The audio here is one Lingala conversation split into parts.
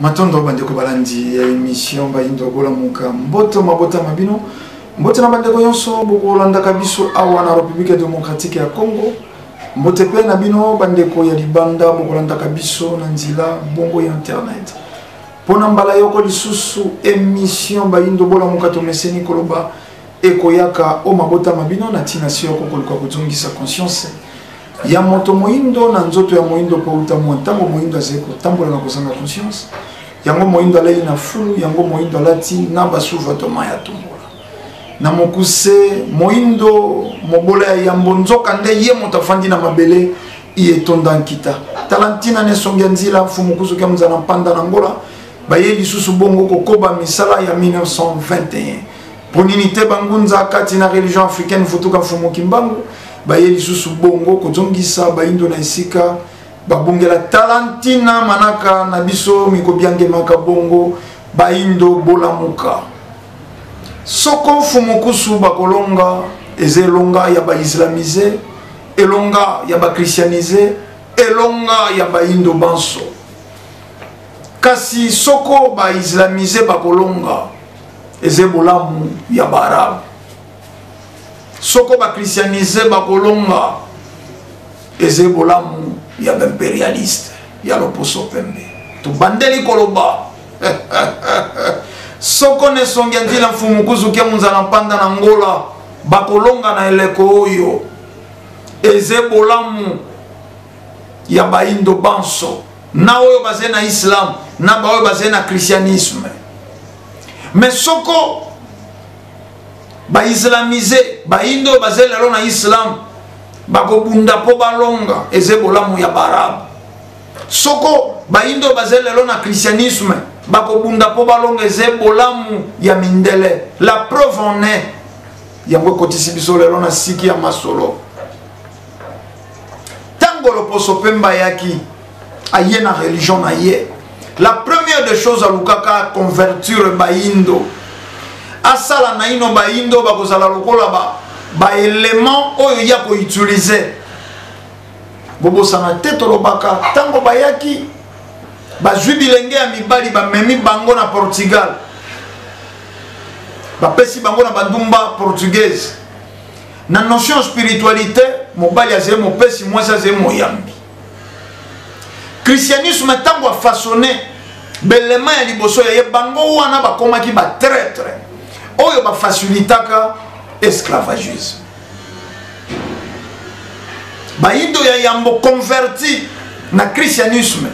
Matondo bandeko balandi ya emission Bayindo Bolamuka, mbote mabota ma bino, mbote na bandeko nyonso bokolandaka biso awa na Republique Democratique ya Congo, mbote pe na bino bandeko ya libanda bokolandaka biso na nzela bongo ya internet. Pona mbala yoko lisusu emission Bayindo Bolamuka tomeseni koloba ekoyaka o mabota ma bino na ntina siyoko koluka kozongisa conscience ya moto moindo na nzoto ya moindo mpo uta mwa ntango moindo azali kotambola na kozanga conscience yango moindo alali na fulu yango moindo alati na basuvatoma ya tombola na mokuse moindo mobola ya yambo nzoka nde ye moto afandi na mabele iye etonda nkita tala ntina na esongi ya nzila mfumu kuzuki ya mozala mpanda na ngola baye lisusu bongo kokoba misala ya 1921 mpo nini te bangunza kati na religion africaine futuka mfumu kimbangu baye lisusu bongo kozongisa bayindo na esika babongela. Tala ntina manaka na biso mikobiangemaka bongo bayindo bolamuka. Soko mfumu kusu bakolonga eza elonga ya baislamize, elonga ya bakristianize, elonga ya bayindo banso. Kasi soko baislamize bakolonga eza bolamu ya baarabe. Soko bakristianize bakolonga eza bolamu ya baimperialiste ya loposo pembe. Tobandeli koloba soko na esongi ya nzila mfumu kuzuki ya munzala mpanda na ngola bakolonga na eleko oyo eza bolamu ya baindo banso, na oyo baze na islam na baoyo baze na christianisme. Mais soko baislamize baindo oyo baze lelo na islam bakobunda mpo balonga eza bolamu ya baarabe. Soko baindo oyo baze lelo na christianisme bakobunda mpo balonga eza bolamu ya mindele. La preuve en est, yango ekotisi biso lelo na siki ya masolo. Ntango loposo pemba ayaki aye na religion na ye, la première des choses alukaka convertir bayindo, asala naino bayindo bakozala lokola ba élément oyo ya koutilize. Bobosana te tolobaka ntango bayaki bazwi bilenge ya mibali bamemi bango na Portugal, bapesi bango na bandumba portugaise. Na notion ya spiritualité, mobali azali mopesi, mwasi azali moyambi. Christianisme ntango afaçonne belema ya liboso ya ye, bango wana bakomaki ba traître oyo bafacilitaka esclavagisme. Bayindo ya yambo converti na christianisme,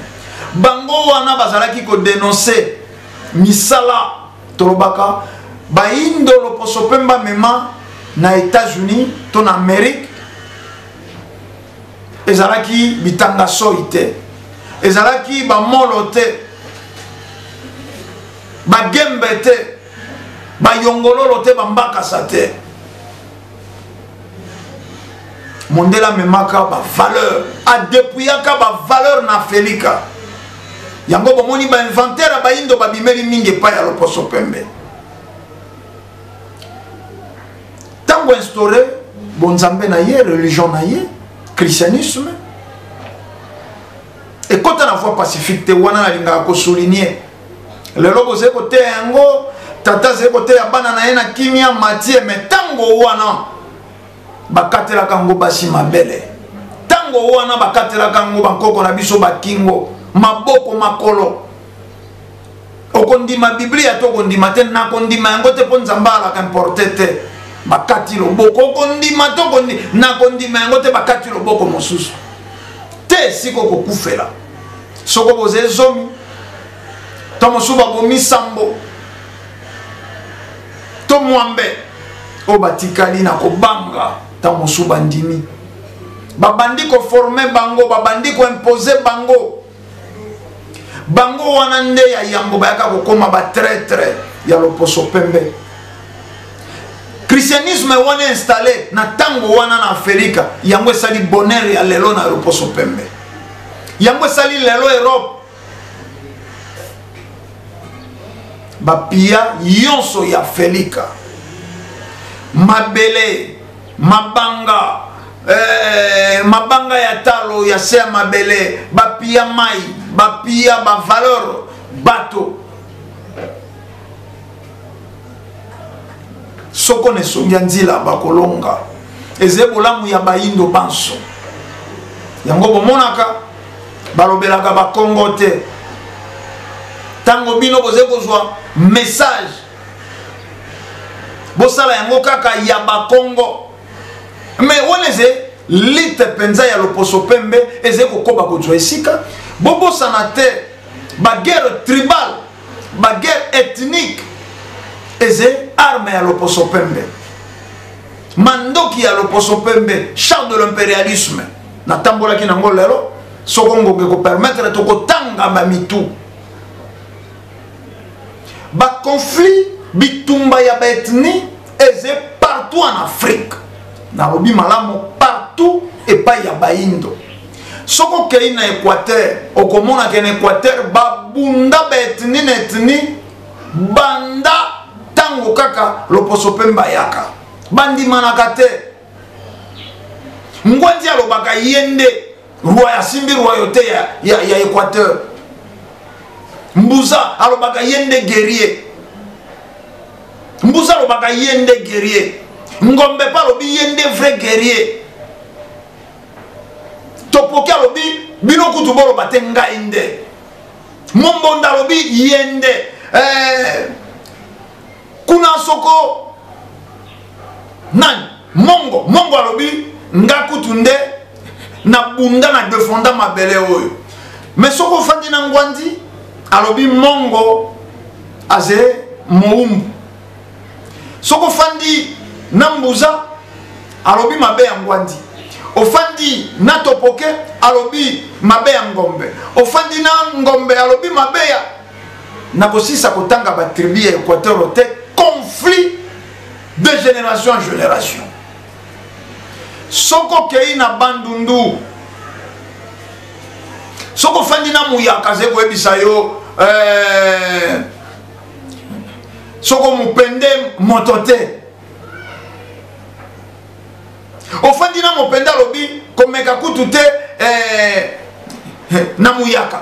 bango wana bazalaki kodenonse misala. Tolobaka bayindo loposo pemba mema na États-Unis to na Amérique ezalaki bitanga soi te, ezalaki bamolo te, bagembe te, bayongololo te, bambakasa te. Mondele amemaka bavaleur, adepuyaka bavaleur na Afelika. Yango bomoni bainventaire ya bayindo babimeli mingi epai ya loposo pembe. Ntango instaure bonzambe na ye, religion na ye, christianisme ekota na voie pacifique te. Wana nalingaka kosouligne lelo bozali koteya yango, tata azali koteya bana na ye na kimia matie, me ntango wana bakatelaka yango basi mabele, ntango wana bakatelaka yango bankoko na biso bakingo, maboko, makolo. Okondima Biblia to okondima te? Nakondima yango te mpo Nzambe alaka importe te. Bakati loboko, okondima to nakondima yango te, bakati loboko mosusu te, esika okokufela. Soko boza ezomi to mosusu babomi sambo to mwambe oyo batikali na kobanga, ntango mosusu bandimi, babandi koforme bango, babandi koimpose bango. Bango wana nde ya yambo bayaka kokoma batraitre ya loposo pembe. Christianisme wana installé na ntango wana na Afrika, yango esali bonheur ya lelo na loposo pembe, yango esali lelo Europe bapia yonso ya Afrika, mabele, mabanga, mabanga ya talo ya se ya mabele, bapia mai, bapia bavaleur. Bato soko na esongi ya nzila bakolonga. Ezali bolamu ya bayindo banso. Yango bomonaka balobelaka bakongo te. Tango bino bozali kozwa message, bosala yango kaka ya bakongo. Mais wana ezali lite mpenza ya loposo pembe ezali kokoba kozwa esika. Bobosana te baguerre tribale, baguerre ethnique ezali arme ya loposo pembe, mandoki ya loposo pembe, char de l'impérialisme. Natambolaki nango lelo, soko ngonga ekopermettre tokotanga bamitu. Baconflit, bitumba ya baethnie eze partout en Afrique. Nalobi malamu, partout epai ya bayindo. Soko okei na Équateur, okomona ke na Équateur babunda baethnie na ethnie banda ntango kaka loposo pembe ayaka, bandimanaka te. Ngwanzi alobaka ye nde roi, asimbi royauté ya Équateur. Mbuza alobaka ye nde guerrier. Mbuza alobaka ye nde guerrier. Ngombe pa alobi ye nde vrai guerrier. Topoki alobi bino kutu boloba te ngai nde. Mombonda alobi ye nde. Kuna soko nani Mongo, Mongo alobi nga kutu nde na bunda na defenda mabele oyo. Mais soko ofandi na Ngwandi alobi Mongo aze moumbu. Soko ofandi na Mbuza alobi mabe ya Ngwandi. Ofandi na Topoke alobi mabe ya Ngombe. Ofandi na Ngombe alobi mabe ya. Nakosisa kotanga ba tribu ya Équateur te, conflit de génération en génération. Soko okei na Bandundu, soko ofandi na Muyaka azali koyebisa yo soko mopende moto te. Ofandi na mopende alobi komeka kutu te na Muyaka.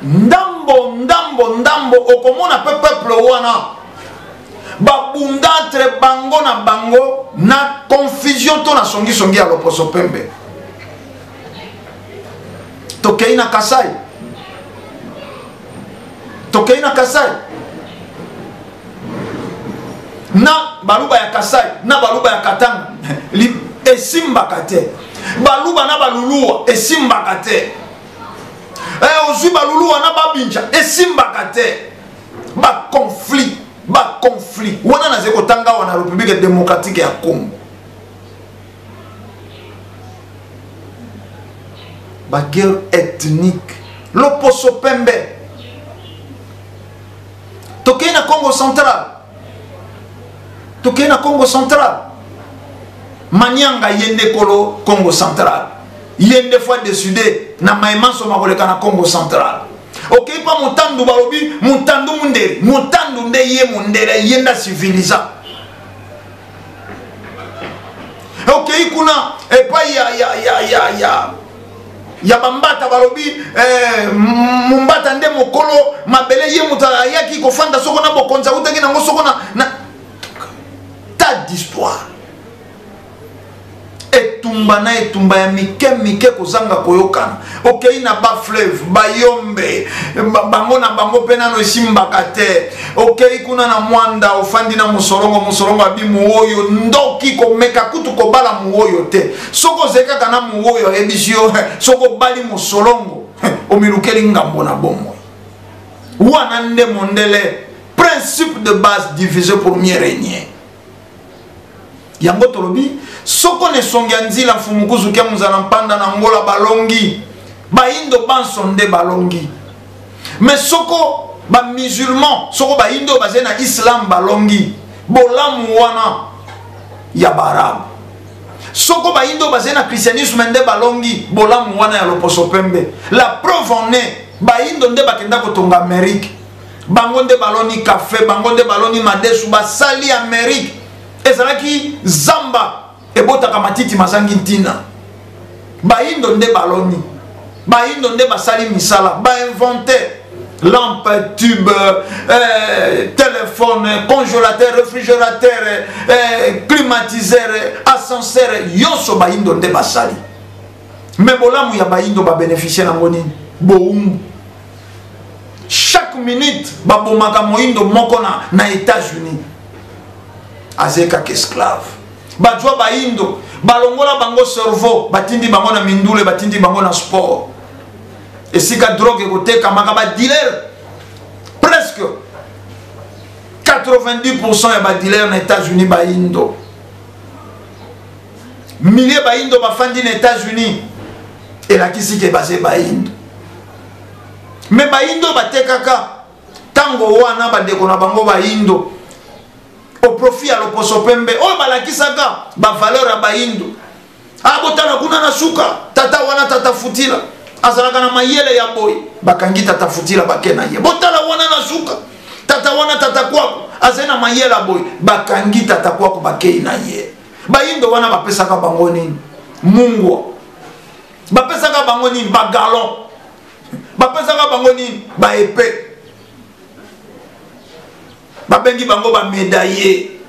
Ndambo, ndambo, ndambo, okomona pe peuple wana babunda entre bango na bango na confusion to na songisongi ya loposo pembe. Tokei na Kasai, tokei na Kasai na baluba ya Kasai na baluba ya Katanga esimbaka te. Baluba na baluluwa esimbaka te. Ozwi baluluwa na babinja esimbaka te. Ba conflit, ba conflit wana nazali kotanga awa na République démocratique ya Congo. Ba guerre ethnique, loposo pembe. Tokei na Congo central, tokei na Congo central. Manianga ye nde kolo Congo central, ye nde fois décidé na maemanso makoleka na Congo central. Okei pa motandu, balobi motandu mundele, motandu nde ye mundele, ye nda civilisa. Okei kuna epai ya bambata, balobi mombata nde mokolo mabele, ye moto ayaki kofanda soko na bokonzi awutaki nango soko na tas d'histoire. Etumba na etumba ya mike mike kozanga koyokana. Okei na ba fleuve bayombe bango na bango mpe nano esimbaka te. Okei kuna na Mwanda, ofandi na mosolongo, mosolongo abi muoyo ndoki komeka kutu kobala muoyo te. Soko ozali kaka na muoyo ayebisi yo, soko obali mosolongo omilukeli ngambo na bomoi. Wana nde mondele, principe de base divisé pour mieux régner. Yango tolobi soko na esongi ya nzila mfumu kuzukia muzala mpanda na Ngola balongi bayindo banso nde balongi. Mais soko ba musulman, soko bayindo bazali na islam balongi bolamu wana ya baarabe. Soko bayindo bazali na christianisme nde balongi bolamu wana ya loposo pembe. La preuve en est, bayindo nde bakenda kotonga Amérique, bango nde baloni café, bango nde baloni madesu, basali Amérique. Ezalaki zamba ebotaka matiti mazangi ntina. Bayindo nde baloni. Bayindo nde basali misala, bainvente lampe, tube, téléphone, congélateur, réfrigérateur, climatiseur, ascenseur, yonso bayindo nde basali. Mais bolamu ya bayindo ba bénéficier nango nini? Bowumbu. Chaque minute babomaka moyindo moko na États-Unis. Azeka esclave. Bazwa bayindo, balongola bango cerveau, batindi bango na mindule, batindi bango na sport. Esika drogue ekotekamaka ba dealer presque 90% ya ba dealer na États-Unis bayindo. Milliers bayindo bafandi na États-Unis elakisi ke baze bayindo. Mais bayindo batekaka tango wana bandeko na bango bayindo au profit ya loposo pembe oyo balakisaka ba valeur ya bayindo. Abotana kuna na suka tata wana tata futila azalaka na mayele ya boye, bakangi tata futila bake na ye. Botala wana na suka tata wana tata kwako azali na mayele ya boye, bakangi tata kwako bakei na ye. Bayindo wana bapesaka bango nini? Mungwa. Bapesaka bango nini? Bagalon. Bapesaka bango nini? Baepe. Babengi bango ba médaillé.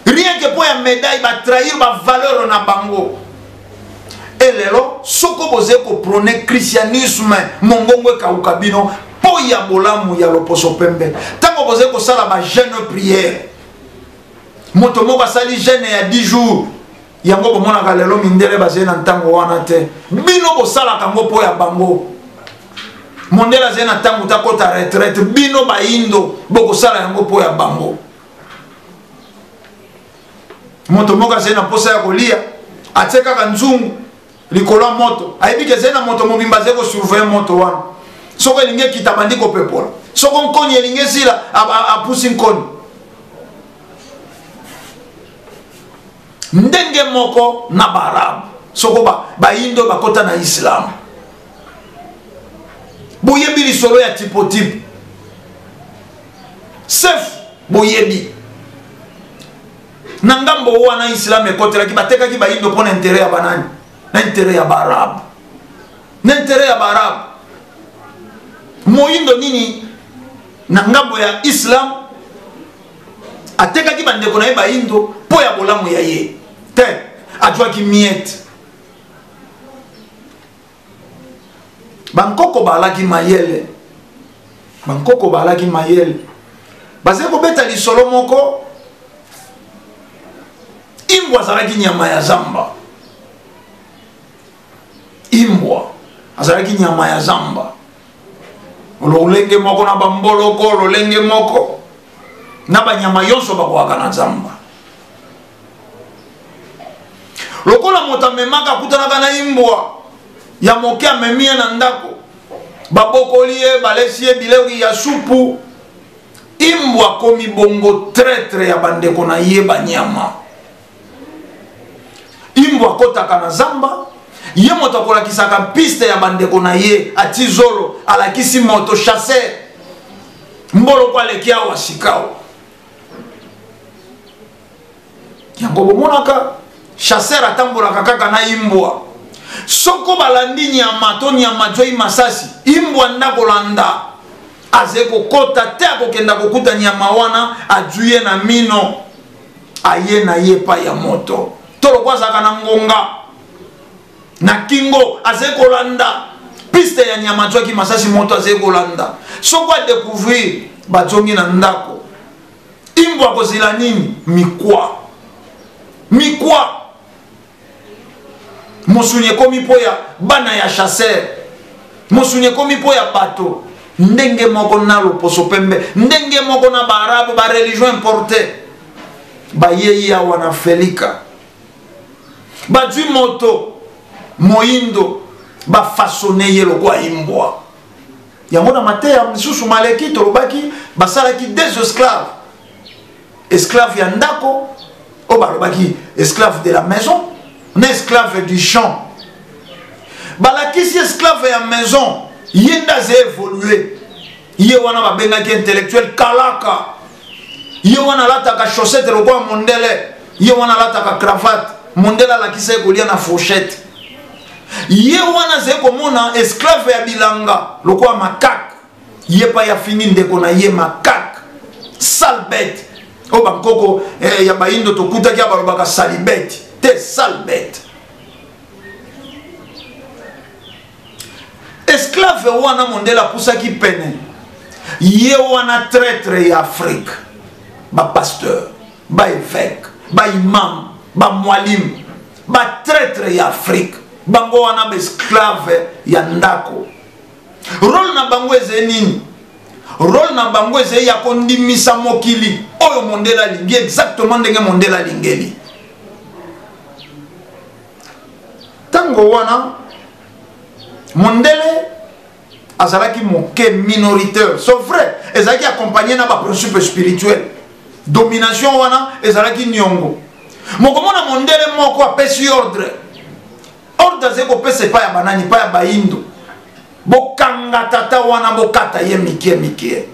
Rien que pour ya médaille ba trahir ba valeur na bango. Et lelo soko boze ko prôner christianisme mongongo ekauka bino po ya bolamu ya loposo pembe. Tango boze ko sala ba jeûne prière. Moto moko asali jeûne ya 10 jours. Yango bomonaka lelo mindele bazali na ntango wana te. Bino bosalaka ngo po ya bango. Mondele azali na ntango ta kota retraite, bino bayindo bokosala yango po ya bango. Moto moko azali na posa ya kolia, atie kaka nzungu likolo ya moto, ayebi ke ezali na moto mobimba azali kosurveiller moto wana. Soko elingi ekita bandi kopepola, soko nkoni elingi esila apusi nkoni. Ndenge moko na baarabe, soko bayindo bakota na islam. Boyebi lisolo ya tipotipo sef, boyebi na ngambo wana islam ekotelaki, batekaki bayindo mpo na intérêt ya banani? Na intérêt ya baarabe, na intérêt ya baarabe. Moyindo nini na ngambo ya islam atekaki bandeko na ye bayindo mpo ya bolamu ya ye te, azwaki miete. Bankoko balaki mayele, bankoko balaki mayele, bazali kobeta lisolo moko. Imbwa azalaki nyama ya zamba, imbwa azalaki nyama ya zamba, lolenge moko na bamboloko, lolenge moko na banyama nyonso bakwaka na zamba. Lokola moto amemaka akutanaka na imbwa ya moke, amemi ye na ndako, babokoli ye, balesi ye bilei ya supu. Imbwa akomi bongo traître ya bandeko na ye banyama. Imbwa akotaka na zamba, ye moto akolakisaka piste ya bandeko na ye, ati zolo, alakisi moto chasseur. Mboloko aleki awa sikawa. Yango bomonaka chasseur atambolaka kaka na imbwa. Soko balandi nyama to nyama joi masasi, imbwa nda kolanda. Aze kokota te, akokenda kokuta nyama wana, ajuye na mino, aye na ye epai ya moto. To lokwa azalaka na ngonga na kingo, aze kolanda piste ya nyama azwaki masasi, moto aze kolanda. Soko adecouvrir, bazongi na ndako. Imbwa kozela nini? Mikwa. Mikwa. Mosuni ekomi mpo ya bana ya chasseur, mosuni ekomi mpo ya bato. Ndenge moko na loposo pembe, ndenge moko na baarabe, ba religion importée bayei awa na Felika, bazwi moto moyindo bafaçonne ye lokola imbwa. Yango na mateya misusu maleki tolobaki basalaki des esclaves, esclave ya ndako oyo balobaki esclave de la maison na esclave du champ. Balakisi esclave ya maison ye nde aza évolué, ye wana babengaki intellectuel kalaka, ye wana alataka chaussette lokola mondele, ye wana alataka cravate, mondele alakisa ye kolia na fourchette. Ye wana azali komona esclave ya bilanga lokola makake. Ye pa ya fingi ndeko na ye makake, sale bête. Oyo bankoko ya bayindo tokutaki ya balobaka sale bête te, sale bête. Esclave wana mondele apusaki pene, ye wana traître ya Afrique. Ba pasteur, ba évêque, ba imam, ba mwalim, ba traître ya Afrique, bango wana ba esclave ya ndako. Rôle na bango ezali nini? Rôle na bango ezali ya kondimisa mokili oyo mondele alingi, exactement ndenge mondele alingeli. Tango wana mondele azalaki moke, minoritaire, c'est vrai, ezalaki accompagné na ba principe spirituel. Domination wana ezalaki niongo. Mokomona mondele moko apesi ordre. Ordre azali kopesa epai ya banani? Epai ya bayindo. Bokanga tata wana, bokata ye mike mike,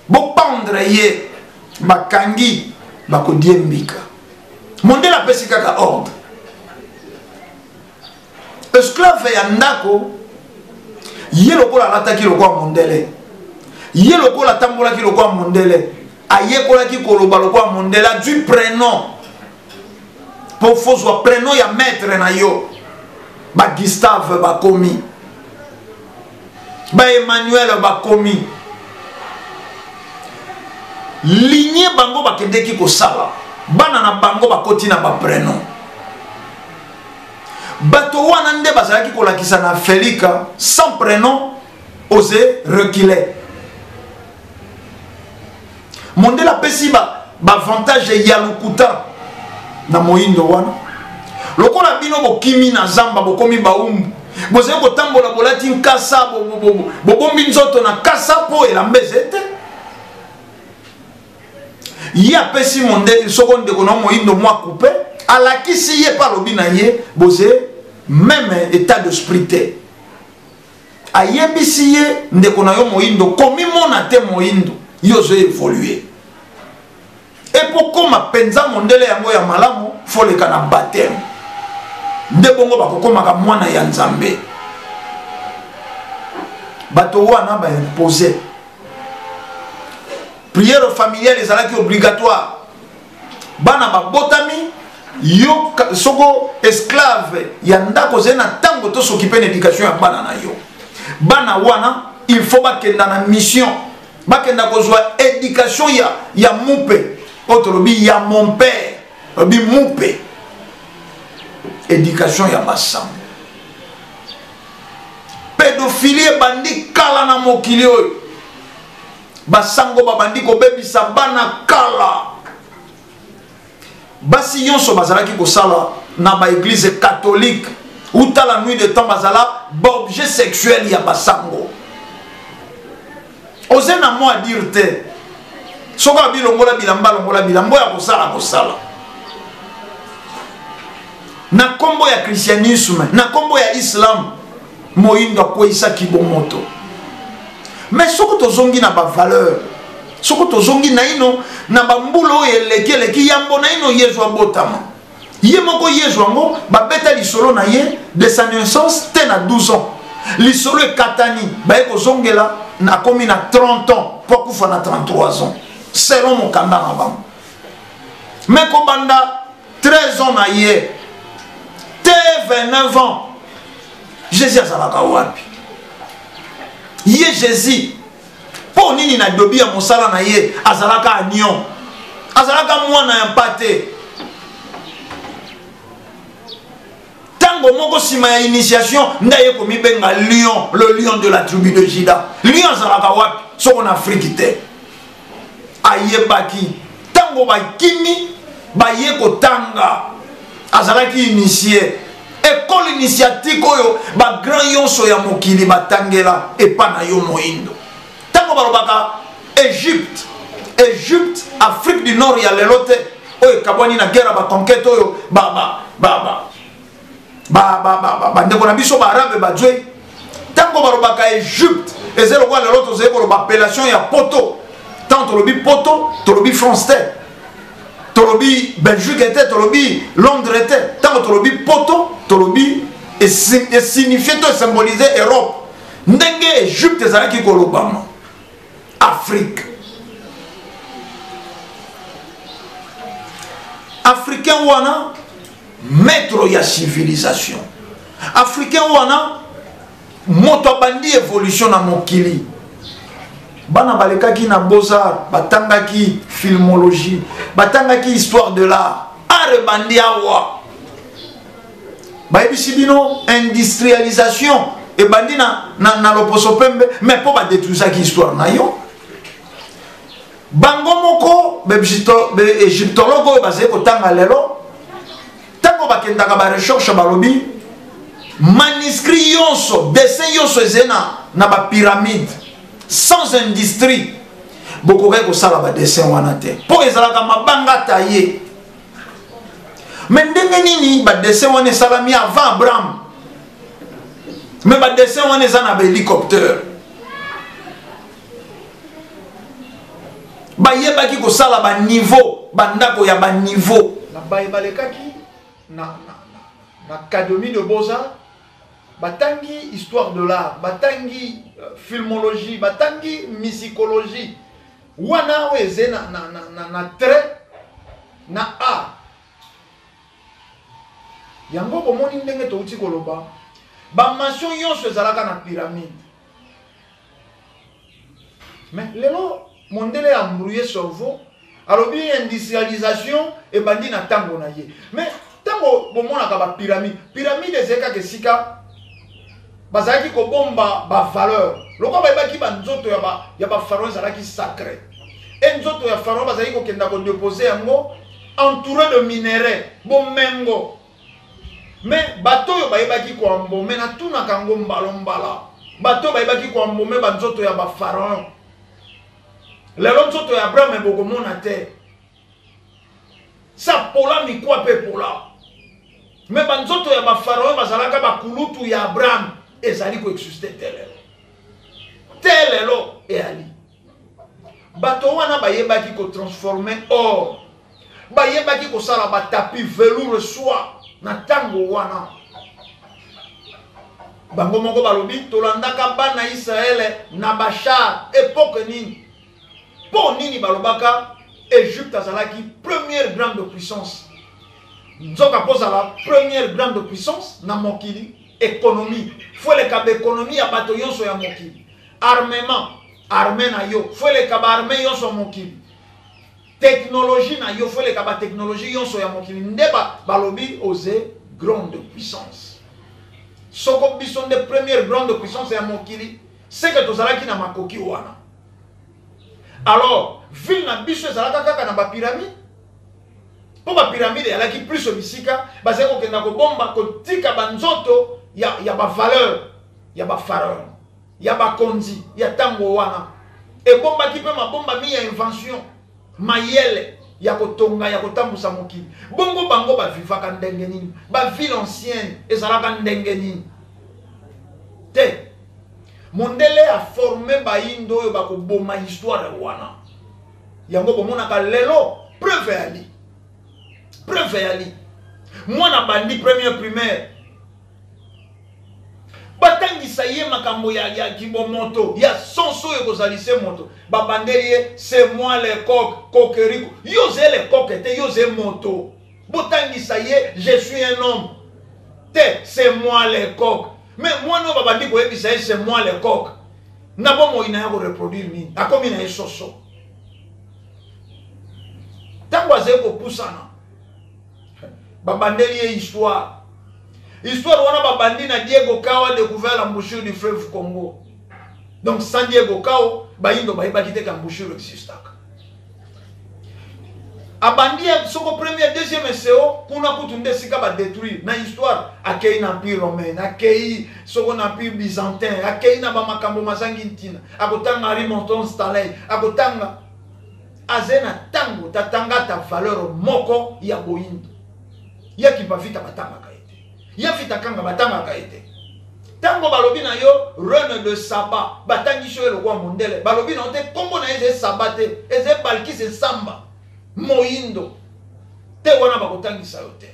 bopendre ye. Bakangi, bakodiembika. Mondele apesi kaka ordre. Esclave ya ndako, ye lokola alataki lokola mondele, ye lokola atambolaki lokola mondele, ayekolaki koloba lokola mondele, azwi prénom. Po fozwa prénom ya maître na yo. Ba Gustave bakomi, ba Emmanuel bakomi. Lignée bango bakendeki kosala, bana na bango bakoti na ba prénom. Bato wana nde bazalaki kolakisa na Felika sans prénom, ose reculer. Mondele apesi ba avantage ya lokuta na moyindo wana. Lokola bino bokimi na zamba, bokomi baumbu, bozali kotambola bolati nkasa, bobombi nzoto na kasa po elamba eze te. Ye apesi mondele, soko ndeko na moyindo mwa coupe, alakisi ye pa alobi na ye boze même état d'esprit te. Ayebisi ye ndeko na yo moyindo komimona te moyindo, yo ozo évoluer. Et po koma penza mondele yango ya malamu, foleka na baptême. Nde bongo bakokomaka mwana ya Nzambe. Bato wana ba imposer. Prière familiale ezalaki obligatoire. Bana babotami, yo soko esclave ya ndako ozali na ntango to s'occuper na éducation ya bana na yo. Bana wana il faut bakenda na mission, bakenda kozwa éducation ya mupe. Oyo tolobi ya mon père, tolobi mupe. Éducation ya basango. Pédophilie ebandi kala na mokili oyo. Basango babandi kobebisa bana kala. Basi nyonso bazalaki kosala na ba église catholique uta la nuit de temps bazala ba objet sexuel ya basango. Oze na mot à dire te. Soko abilongola bilamba, longola bilamba ya kosala kosala. Na kombo ya christianisme, na kombo ya islam, moyindo akweyisaki bomoto. Mais soko tozongi na ba valeur, soko tozongi naino na ba mbula oyo eleki eleki yambo naino Yezu abotama. Ye moko Yezu yango babeta lisolo na ye de sa naissance te na 12 ans. Lisolo ekatani, baye kozongela akomi na 30 ans po akufa na 33 ans selon mokanda na bango. Mais kobanda 13 ans na ye te 29 ans, Jésus azalaka wapi? Ye Jésus po nini na dobi ya mosala na ye azalaka agnon, azalaka mwana ya mpate. Tango moko sima ya initiation nde aye komibenga lion, le lion de la tribu de Juda. Lion azalaka wapi? Soko na Afrique te. Ayebaki tango bakimi baye kotanga, azalaki initié. École initiatique oyo ba grand yonso ya mokili batangela epa na yo moyindo. Tango balobaka Égypte, Égypte, Afrique du Nord ya lelo te, oyo ekabwani na guerre ya ba conquête oyo bandeko na biso ba arabe bazwei. Tango balobaka Égypte, eza lokola lelo tozali koloba appellation ya poto. Tango tolobi poto, tolobi France te, tolobi Belgique te, tolobi Londres te. Tango tolobi poto, tolobi Esignifie to esymbolise Europe ndenge Egypte ezalaki kolobama Afrique. Africain wana maître ya civilisation, africain wana moto abandi évolution na mokili. Bana balekaki na Beaux-Arts, batangaki filmologie, batangaki histoire de l'art, art ebandi awa. Bayebisi bino industrialisation ebandi na loposo pembe, mais mpo badétruisaki histoire na yo. Bango moko baégyptologue oyo bazali kotanga lelo, ntango bakendaka barecherche, balobi manuscrit nyonso, dessin nyonso ezali na bapyramide. Sans industrie bokokaki kosala badessin wana te, mpo ezalaka mabanga taye. Mais ndenge nini badessin wana esalami avant Abraham? Mais badessin wana eza na bahélicoptère. Bayebaki kosala baniveau, bandako ya baniveau. Na baye balekaki na académie de Beaux-Arts, batangi histoire de l'art, batangi filmologie, batangi musicologie, wana oyo eze na trait na art. Yango bomoni ndenge touti koloba, bamention nyonso ezalaka na pyramide. Mais lelo mondele a embrouillé cerveau, alobi industrialisation ebandi na ntango na ye. Mais ntango bomonaka bapyramide, pyramide ezali kaka esika bazalaki kobomba bavaleur. Lokola bayebaki banzoto ya bapharaon ezalaki sacré, e nzoto ya pharaon bazalaki kokenda kodepose yango entouré de minerais, bomengo. Mais bato oyo bayebaki koambome, natunaka yango mbala, bato oyo bayebaki koambome banzoto ya bapharaon, lelo nzoto ya Abraham ebokomona te, sa pola mikwa mpe pola. Me banzoto ya bapharaon bazalaka bakulutu ya Abraham ezali koexiste te lelo, te lelo eyali. Bato wana bayebaki kotransforme or, bayebaki kosala batapi velours, soie na ntango wana. Bango moko balobi tolandaka bana Israele na bachar. Epoke nini? Mpo nini balobaka Egypte azalaki première grande puissance? Nzoka kozala première grande puissance na mokili, économie fo eleka baéconomie ya bato nyonso ya mokili. Armement, armée na yo fo eleka baarmée nyonso ya mokili. Technologie na yo fo eleka batechnologie nyonso ya mokili. Nde balobi oze grande puissance. Soko biso nde première grande puissance ya mokili, seke tozalaki na makoki wana. Alors ville na biso ezalaka kaka na bapyramide, mpo bapyramide eyalaki plus bisika bazali kokenda kobomba, kotika banzoto ya bavaleur ya bapharaon, ya bakonzi ya ntango wana. Ebombaki mpe mabombami ya invention, mayele ya kotonga, ya kotambusa mokili. Bongo bango bavivaka ndenge nini? Baville ancienne ezalaka ndenge nini? Te, mondele aforme bayindo oyo bakoboma histoire wana. Yango bomonaka lelo preuve eyali, preuve eyali. Mwana bandi première primaire, batangisa ye makambo ya kibomoto, ya sonso oyo ekozalise moto. Babandeli ye c'est moi le coq, coquerico. Yo oze le coq te, yo oze moto. Botangisa ye je suis un homme te, c'est moi le coq. Mais mwana oyo babandi koyebisa ye c'est moi le coq, na bomoi na ye koreproduire nini? Akomi na ye soso. Ntango azali kopusana, babandeli ye histoire. Histoire wana babandi na Diego Cao a découvert l'embouchure du fleuve Congo. Donc sans Diego Cao, bayindo bayebaki te qu'embouchure existaka. Abandi soko premier, deuxième SEO, kuna kutu nde esika badétruire na histoire. Akei na empire romain, akei soko na empire byzantin, akei na bamakambo mazangi ntina. Akotanga Henri Morton Stanley, akotanga aze na ntango tatanga ta valeur moko ya boyindo. Ya Kimpa Vita batangaka ye te, ya Vita Kanga batangaka ye te. Ntango balobi na yo reine de Saba, batangisi yo lokola mondele, balobi na yo te nkombo na ye eza Saba te, eza Balkis Nsamba moyindo te, wana bakotangisa yo te.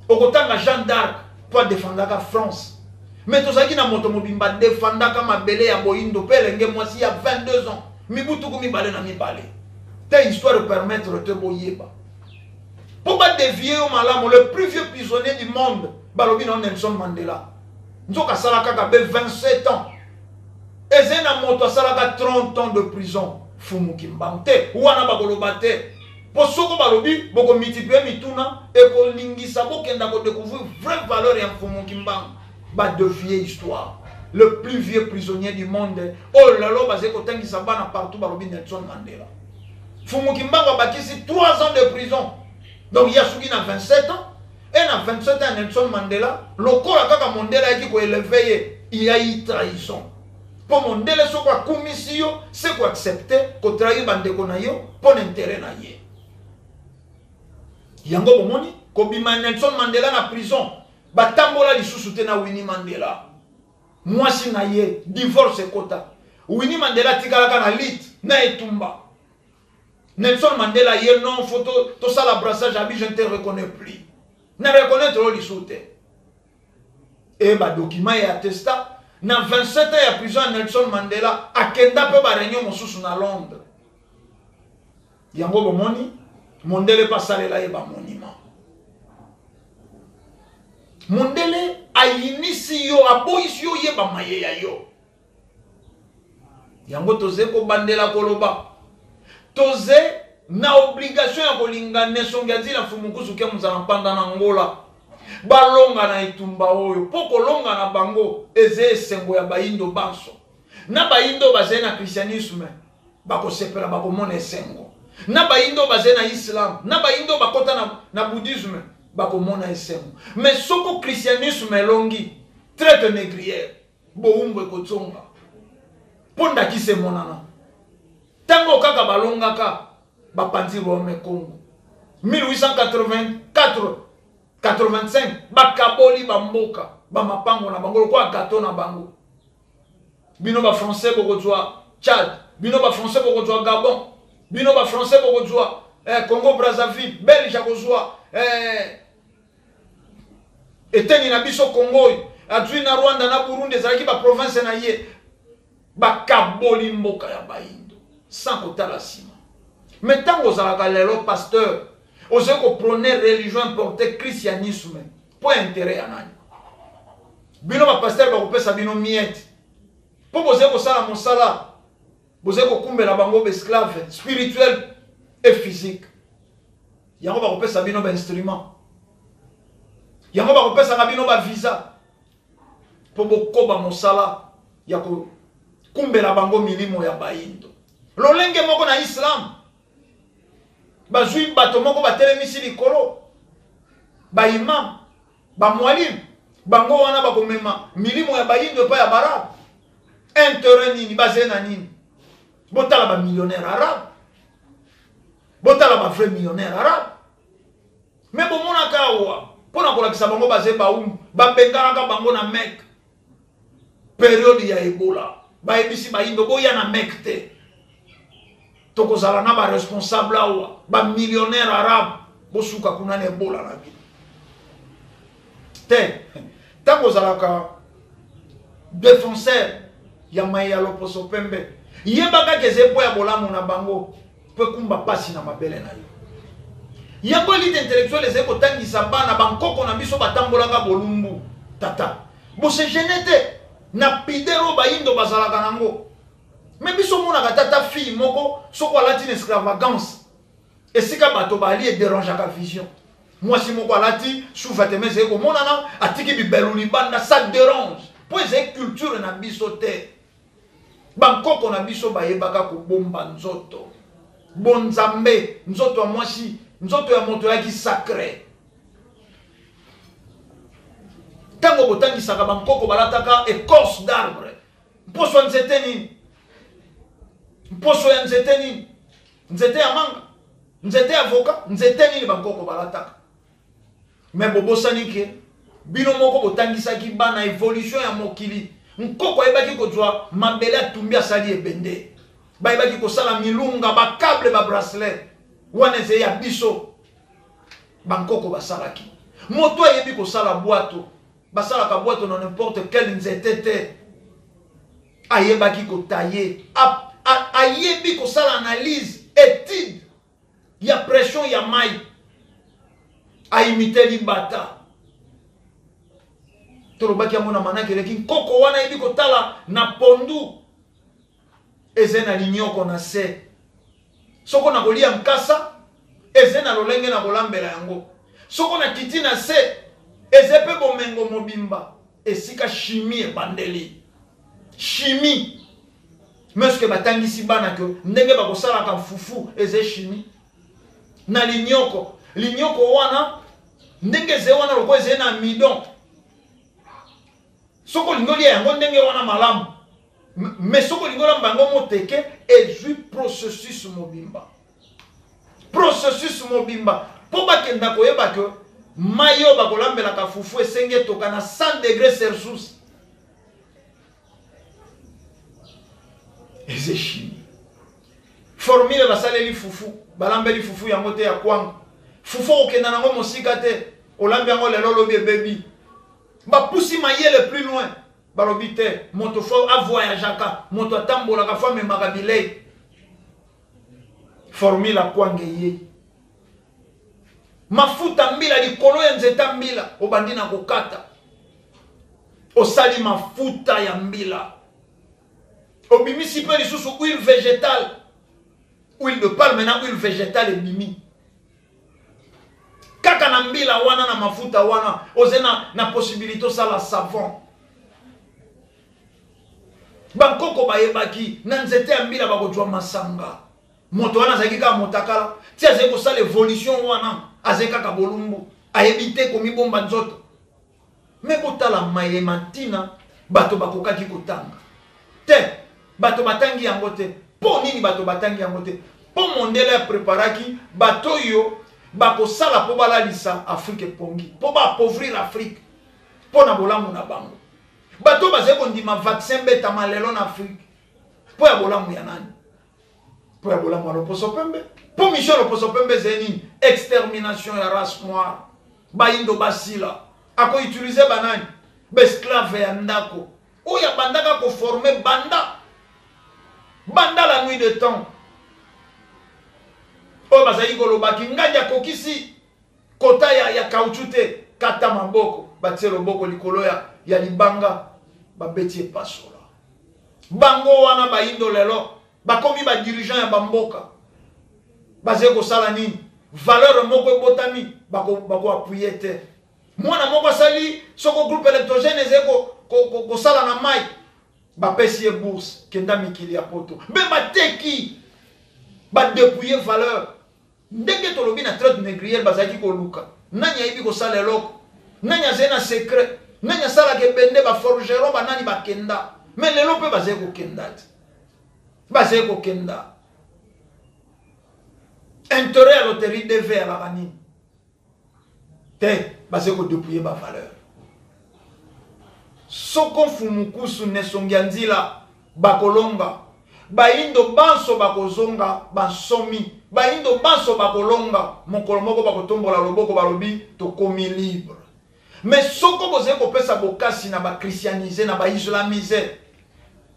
Okotanga Jeanne d'Arc. mpo adefendaka France. Mais tozalaki na moto mobimba adefendaka mabele ya boyindo mpe elenge mwasi ya 22 ans, mibu 22 te. Histoire permettre te boyeba mpo badevie yo malamu. Le plus vieux prisonnier du monde, balobi na Nelson Mandela, nzoka asala kaka be 27 ans. Eze na moto asalaka 30 ans de prison, Fumu Kimbangu te. Wana bakoloba te, mpo soko balobi bokomultiplie mituna, ekolingisa bokenda kodécouvrir vraie valeur ya Mfumu Kimbangu. Badevie histoire. Le plus vieux prisonnier du monde oyo lelo bazali kotangisa bana partout, balobi Nelson Mandela. Mfumu Kimbangu abakisi 3 ans de prison, donc ye asuki na 27 ans. E na 27 ans ya Nelson Mandela, lokola kaka mondele ayaki koélever ye, il y a eu trahison, mpo mondele soko akumisi yo, se koaccepte kotrahir bandeko na yo mpo na intérêt na ye. Yango bomoni kobima Nelson Mandela na prison, batambola lisusu te na Winnie Mandela, mwasi na ye. Divorce ekota. Winnie Mandela atikalaka na lit na etumba. Nelson Mandela ye non, faut tosala brassage. Abi: "Je ne te reconnais plus, na reconnaître oyo lisusu te." E badocument ya attesta na 27 ans ya prison ya Nelson Mandela, akenda mpe baréunion mosusu na Londres. Yango bomoni mondele mpe asalela ye bamonument. Mondele ayinisi yo, aboyisi yo oyeba maye ya yo. Yango toze kobandela koloba, toze na obligation ya kolinga Nesongi ya nzila Mfumukusu ke mozala mpanda na Ngola balonga na etumba oyo, mpo kolonga na bango eza esengo ya bayindo banso. Na bayindo bazali na christianisme bakosepela, bakomona esengo. Na bayindo bazali na islam, na bayindo bakota na bouddhisme bakomona esengo. Mais soko christianisme elongi, traite négrière, bowumbu ekozonga, mpo ndakisa emonana. Ntango kaka balongaka, bapanzi royaume Congo 1884 85, bakaboli bamboka, bamapango na bango lokola gato na bango. Bino bafrançais bokozwa Tchad, bino bafrançais bokozwa Gabon, bino bafrançais bokozwa Congo Brazzaville, Belge akozwa eteni na biso Congo oyo azwi na Rwanda na Burundi, ezalaki baprovince na ye. Bakaboli mboka ya bayindo sans kotala nsima. Mais ntango ozalaka lelo pasteur, ozali koprôner religion importé, christianisme, mpo ya intérêt ya nani? Bino bapasteur bakopesa bino miete mpo bozali kosala mosala, bozali kokumbela bango baesclave spirituel et physique. Yango bakopesa bino bainstrument, yango bakopesaka bino bavisa mpo bokoba mosala ya kokumbela bango milimo ya bayindo. Lolenge moko na islam, bazwi bato moko batelemisi likolo, baimam, bamwalimu. Bango wana bakomema milimo ya bayindo epai ya baarabe. Intérêt nini bazali na nini? Botala bamillionnaire arabe, botala bavrai millionnaire arabe. Mais bomonaka awa, mpo na kolakisa bango baze bawumbu, babenganaka bango na Mecque. Période ya Ebola, bayebisi bayindo: "Boya na Mecque te, tokozala na baresponsable awa bamillionnaire arabe, bosuka kuna na Ebola na bino te." Ntango ozalaka défenseur ya mai ya loposo pembe, yeba kaka eza mpo ya bolamu na bango, mpo ekumba mpasi na mabele na yo. Yango élite intellectuelle ezali kotangisa bana. Bankoko na biso batambolaka bolumbu. Tata, bose gêner te na pudeur oyo bayindo bazalaka nango. Mais biso omonaka tata fille moko soko alati na extravagance esika bato bali, edérangeaka vision. Mwasi moko alati sous-vêtement, ezali komonana, atiki bibelu libanda, ça dérange, mpo ezali culture na biso te. Bankoko na biso bayebaka kobomba nzoto bonzambe. Nzoto ya mwasi, nzoto ya moto eyaki sacré. Ntango botangisaka, bankoko balataka écorce d'arbre, mposo ya nzete nini, mposo ya nzete nini, nzete ya manga, nzete ya avocat, nzete nini bankoko balataka. Mais bobosani ke bino moko botangisaki bana évolution ya mokili. Nkoko ayebaki kozwa mabele, atumbi, asali ebende. Bayebaki kosala milunga, bacâble, babracelet wana ezali ya biso. Bankoko basalaki. Moto ayebi kosala bwato. Basalaka bwato na n'importe quel nzete te. Ayebaki kotaye, ayebi kosala analyse, étude ya pression ya mai. Aimite libata. Tolobaki yango na manaki eleki, nkoko wana ayebi kotala na pondu eze na linyoko na se. Soko na kolia nkasa eze na lolenge na kolambela yango. Soko na kiti na se eze pe bomengo mobimba esika chimie ebandeli. Chimie. Mais ce que batangisi bana ke ndenge bakosalaka fufu eze chimie. Na linyoko, linyoko wana ndenge eze wana lokola eze na amidon. Soko olingi olia yango ndenge wana malamu. Mais soko olingi olamba yango moteke ezwi processus mobimba. Processus mobimba po bakenda koyeba ke mai oyo bakolambelaka fufu esengi etoka na 100 degré Celsius. Eze chimie. Formule basaleli fufu, balambeli fufu yango te ya kwanga. Fufu okenda nango mosika te, olambi yango lelo lobi ebebi. Bapusi mayele plus loin. Balobi te, moto fo avoyageaka, moto atambolaka fo amemaka bilei. Formule ya kwanga eyei. Mafuta mbila likolo ya nzeta mbila, obandi na kokata. Osali mafuta ya mbila. Obimisi pe lisusu huile végétale. Huile de palme na huile végétale ebimi. Kaka na mbila wana na mafuta wana, oze na possibilité osala savon. Bankoko bayebaki na nzete ya mbila bakozwa masanga. Moto wana azalaki kaka motakala, ti azali kosala évolution wana, azali kaka bolumbu, ayebi te komibomba nzoto. Me botala mayema ntina bato bakokaki kotanga te, bato batangi yango te. Mpo nini bato batangi yango te? Mpo mondele apreparaki bato oyo bakosala mpo balalisa Afrique epongi, mpo ba appauvrir Afrique mpo na bolamu na bango. Bato bazali kondima vaccin betama lelo na Afrique mpo ya bolamu ya nani? Mpo ya bolamu ya loposo pembe. Mpo mission ya loposo pembe ezali nini? Extermination ya race noire. Bayindo basila. Ako utiliser banani? Ba esclave ya ndako. Oyo abandaka ko former banda. Banda la nuit de temps. Oyo bazali koloba kingandi akokisi kota ya caoutchouc te, kata maboko, batie loboko likolo ya libanga, babeti epasola. Bango wana bayindo lelo bakomi ba dirigeant ya bamboka. Bazali kosala nini? Valeur moko ebotami, bako appuyer te. Mwana moko asali soko groupe électrogène ezali kosala na mai, bapesi ye bourse, kenda mikili ya poto. Mpe bateki, ba dépouiller valeur. Ndenge tolobi na traite négrière bazalaki koluka nani ayebi kosala eloko, nani azali na secret, nani asalaka ebende, ba forgeron banani bakenda. Mais lelo mpe bazali kokenda te, bazali kokenda. Intérêt ya loterie DV alaka nini te, bazali kodépouiller ba valeur. Soko mfumukusu nesongi ya nzila bakolonga, bayindo banso bakozonga bansomi, bayindo banso bakolonga, mokolo moko bakotombola loboko balobi tokomi libre. Mais soko bozali kopesa bokasi na ba christianiser, na ba islamiser,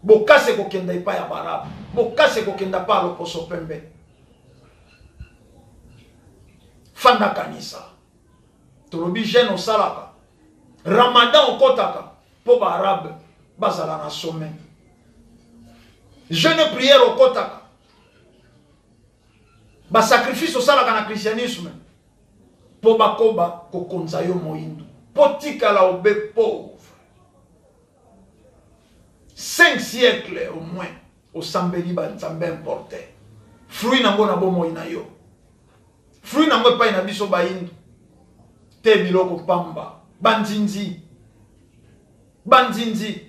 bokasi ekokenda epai ya barabe, bokasi ekokenda pa loposo pembe. Fanda kanisa, tolobi jeune osalaka, Ramadan okotaka po ba arabe bazala na sommet. Jeune prière okotaka, ba sacrifice osalaka na christianisme po bakoba kokonza yo moyindo, po tikala obe pauvre. 5 siècles au moins osambeli ba nzambe importé. Fruit nango na bomoi na yo. Fruit nango epai na biso bayindo. Te biloko pamba, banzinzi. Banzinzi.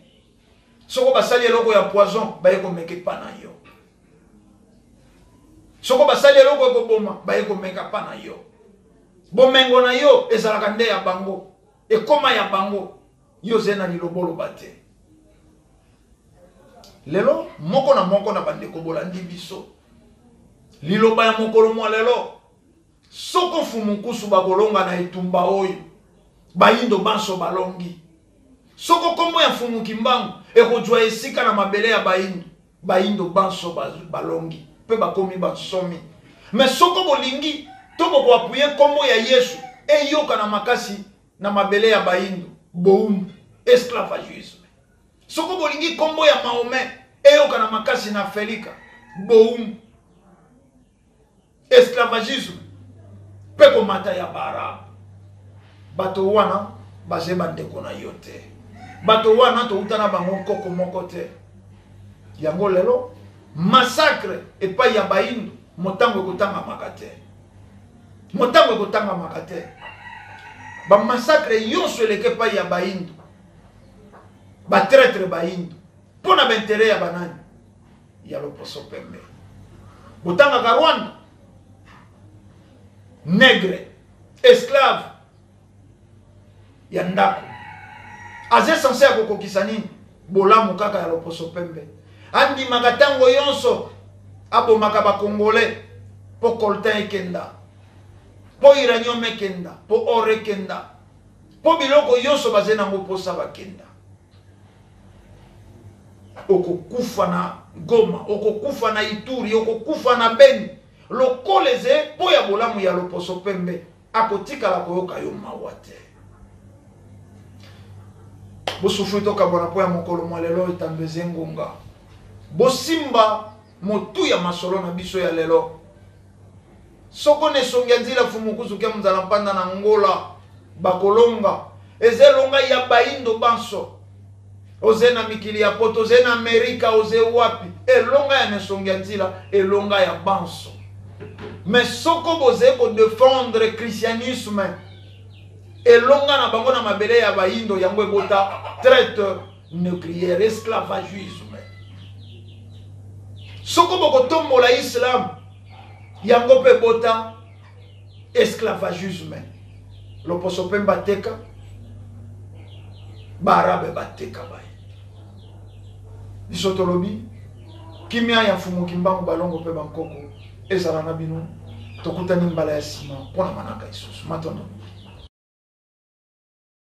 Soko basali eloko ya poison, baye komeka epa na yo. Soko basali eloko ya koboma, baye komeka epa na yo. Bomengo na yo ezalaka nde ya bango, ekoma ya bango. Yo ozali na liloboloba te. Lelo moko na moko na bandeko bolandi biso, liloba ya mokolo mwa lelo, soko mfumu nkusu bakolonga na etumba oyo, bayindo banso balongi. Soko nkombo ya Mfumu Kimbangu ekozwa esika na mabele ya Bayindo, Bayindo banso balongi mpe bakomi bansomi. Mais soko bolingi to bokoapuye nkombo ya Yesu eyokana makasi na mabele ya Bayindo, bowumbu, esclavagisme. Soko bolingi nkombo ya Mahomet eyokana makasi na Afelika, bowumbu, esclavagisme mpe komata ya baarabe. Bato wana baze bandeko na yo te, bato wana touta na bango nkoko moko te. Yango lelo massacre epai ya Bayindo, motango ekotangamaka te, motango ekotangamaka te. Bamassacre nyonso eleki epai ya Bayindo, batraitre Bayindo mpo na baintere ya banani? Ya loposo pembe. Botangaka Rwanda, negre esclave ya ndako, aza censé ya kokokisa nini? Bolamu kaka ya loposo pembe. Andimaka ntango yonso abomaka bakongole mpo coltan ekenda, mpo uranium ekenda, mpo or ekenda, mpo biloko yonso baze nango mposa bakenda. Okokufa na Goma, okokufa na Ituri, okokufa na Beni, lokola eze mpo ya bolamu ya loposo pembe, akotikala koyoka yo mawa te. Bosufri tokabwana mpo ya mokolo mwa lelo, etando eze ngonga. Bosimba motu ya masolo na biso ya lelo. Soko na esongi ya nzila Fumukuzu kia mzala mpanda na Ngola bakolonga, eze elonga ya Bayindo banso. Oze na mikili ya poto, oze na Amerika, oze wapi, elonga ya nesongi ya nzila, elonga ya banso. Mais soko boze ko defendre christianisme, elonga na bango na mabele ya Bayindo, yango ebota traite nucléaire, esclavagisme. Soko bokotombola islam, yango mpe ebota esclavagisme. Loposo mpe bateka baarabe, bateka baye. Biso tolobi kimia ya Mfumu Kimbangu, balongo mpe bankoko ezala na bino. Tokutani mbala ya nsima mpo na manaka lisusu. Matondo.